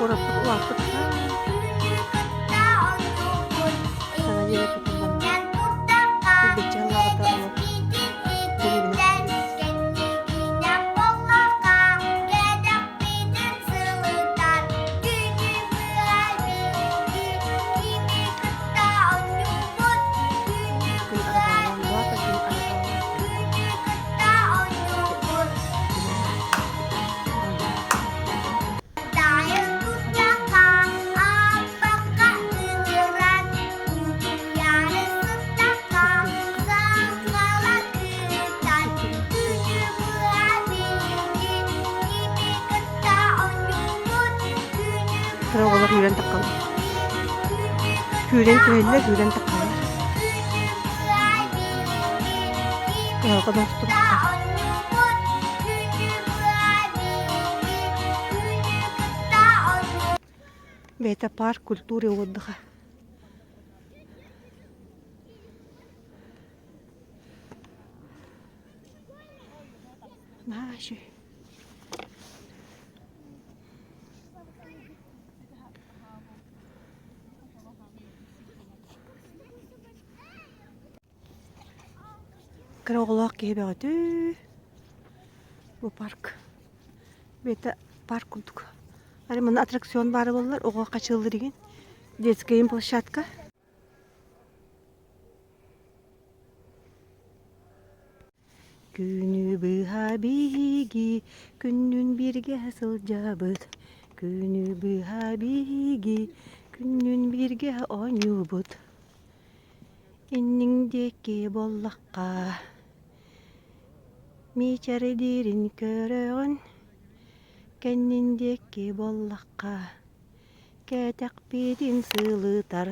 Куораппыт улааппыт. Саҥа дьиэ тутуллан сүүрбэччэ сыллааҕыта олох дэриэбинэ Күн арҕаалаан баата күн арҕаалаан Кыра оҕолор үүрэн таххаллар. Күүрэн түһэллэр, үүрэн таххаллар. Кыһалҕа да охтубуттар. Бэйэтэ парк культуры и отдыха. Наһаа үчүгэй. Кыра оҕолоох киһи бөҕөтүү. Бу парк. Бэйэтэ парк курдук. Арай манна аттракцион баара буоллар, оҕо хачыаллыр игин. Детская площадка. Күнү быһа биһиги күннүүн бииргэ сылдьабыт, Күнү быһа биһиги күннүүн бииргэ оонньуубут. Инниҥ диэки буоллахха, мичээрдиирин көрөҕүн, Кэннин диэки буоллахха, кэтэхпитин сылытар.